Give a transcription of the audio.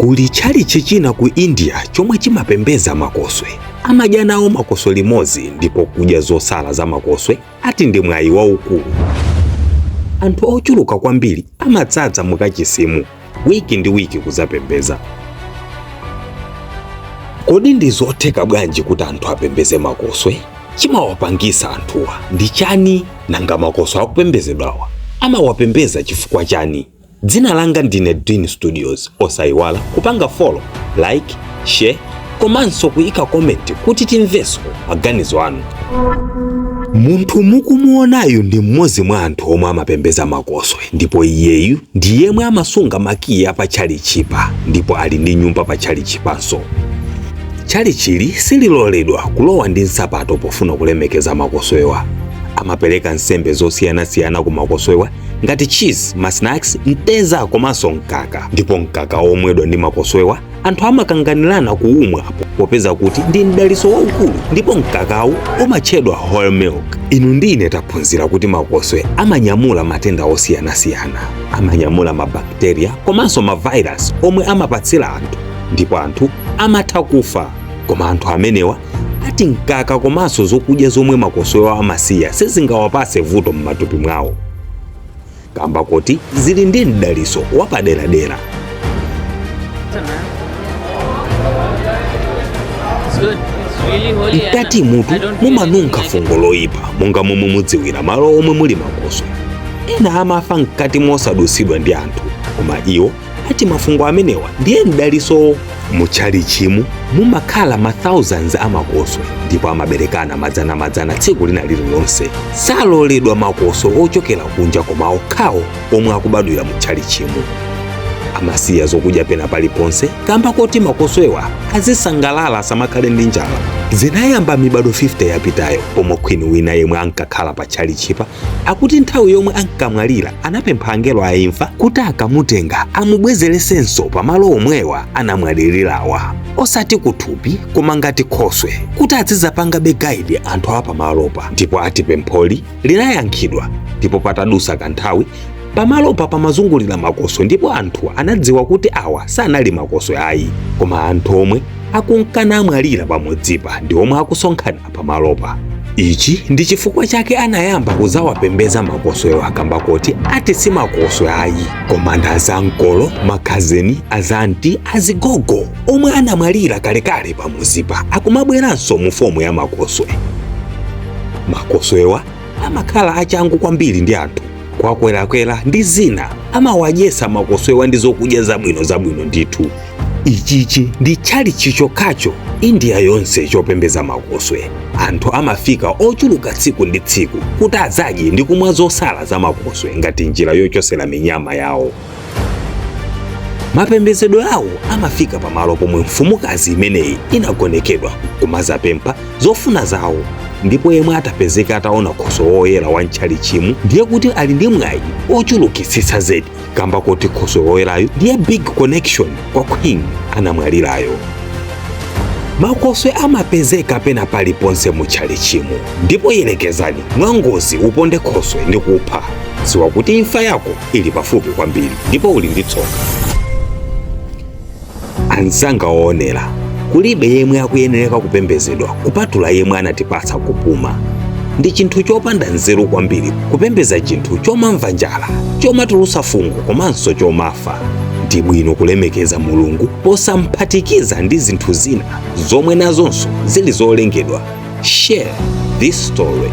Kuli tchalitchi china ku India chomwe chimapembedza makoswe. Amadya nawo makoswe limodzi ndipo kudya zosala za makoswe ati ndi mwayi waukulu. Anthu ochuluka kwambiri amadzadza mukachisimu wiki ndi wiki kudzapembedza. Kodi ndi zotheka bwanji kuti anthu apembedze makoswe? Chimawapangisa anthuwa ndi chani? Nanga makoswe akupembedzedwawa amawapembedza chifukwa chani? Dzina langa ndine Dean Studios. Osayiwala kupanga follow, like, share komanso kuyika comment kuti timvenso maganizo anu. Munthu mukumuonayu ndi mmodzi mwa anthu omwe amapembedza makoswe ndipo iyeyu ndi yemwe amasunga makiyi a patchalitchipa ndipo ali ndi nyumba patchalitchipanso. Tchalitchili sililoledwa kulowa ndi nsapato pofuna kulemekeza makoswewa. Amapereka nsembe zosiyanasiyana ku makoswewa ngati cheese, ma snacks, mteza komanso mkaka. Ndipo mkaka womwedwa ndi makoswewa anthu amakanganirana kuumwa popeza kuti ndi mdaliso waukulu ndipo mkakawu umatchedwa whole milk. Inu ndi ine taphunzira kuti makoswe amanyamula matenda osiyanasiyana, amanyamula mabakteria komanso mavirus omwe amapatsira anthu ndipo anthu amatha kufa. Koma anthu amenewa ati mkaka komanso zokudya zomwe makoswewa amasiya sizingawapase vuto m'matupi mwawo kamba kuti zili ndi mdaliso wapaderadera. It's good. It's really holy. And Mkati mutu I don't feel mumanunkha anything like fungo loyipa monga momwe mudziwira malo omwe muli makoswe. Ena amafa mkati mosadusidwa ndi anthu, koma iwo ati mafungo amenewa ndiye mdaliso. Mutchalichimu mumakhala ma thousands amakoswe ndipo amaberekana madzanamadzana tsiku lina lililonse. Saloledwa makoswe ochokera kunja koma okhawo omwe akubadwira mutchalichimu. Amasiya zokudya pena paliponse kamba koti makoswewa azisangalala asamakhale ndi njala. Zinayamba mibado 50 yapitayo pomwe queen wina yemwe ankakhala pa tchalichipa akuti nthawi yomwe ankamwalira anapempha angelo a imfa kuti akamutenga amubwezeresenso pamalo omwewa anamwalirirawa, osati kuthupi koma ngati khoswe, kuti azizapangabe guide anthu a pamalopa. Ndipo ati pempholi linayankhidwa ndipo patadusa kanthawi pamalopa pamazungulira makoswe ndipo anthu anadziwa kuti awa sanali makoswe ayi, koma anthu omwe akunkana amwalira pamudzipa ndi omwe akusonkhana pamalopa. Ichi ndi chifukwa chake anayamba kuzawapembeza makoswewa kamba koti ati si makoswe ayi, koma ndi azankolo, makhazeni, azanti, azigogo omwe anamwalira kalekale pamuzipa akumabweranso mu fomu ya makoswe. Makoswewa amakhala achangu kwambiri ndi anthu kwakwerakwera ndi zina. Amawadyesa makoswewa ndi zokudya zabwino zabwino ndithu. Ichichi ndi tchalitchi chokhacho India yonse chopembeza makoswe. Anthu amafika ochuluka tsiku ndi tsiku kuti azadye ndi kumwa zosala za makoswe ngati njira yochosera minyama yawo. Mapembedzedwe awo amafika pamalo pomwe mfumukazi imeneyi inagonekedwa kumazapempha zofuna zawo, ndipo yemwe atapezeka ataona khoswe woyera wa mtchalitchimu ndiye kuti ali ndi mwayi ochulukitsitsa zedi, kamba koti khoswe woyerayo ndiye big connection kwa queen anamwalirayo. Makoswe amapezeka pena paliponse mu tchalitchimu, ndipo yerekezani mwangozi uponde khoswe ndi kupha, dziwa kuti imfa yako ili pafupi kwambiri ndipo uli ndi tsoka. Anzanga oonera, kulibe yemwe akuyenereka kupembedzedwa kupatula yemwe anatipatsa kupuma. Ndi chinthu chopanda nzeru kwambiri kupembedza chinthu chomamva njala, chomatulutsa fungo komanso chomafa. Ndi bwino kulemekeza Mulungu posamphatikiza ndi zinthu zina zomwe nazonso zili zolengedwa. Share this story.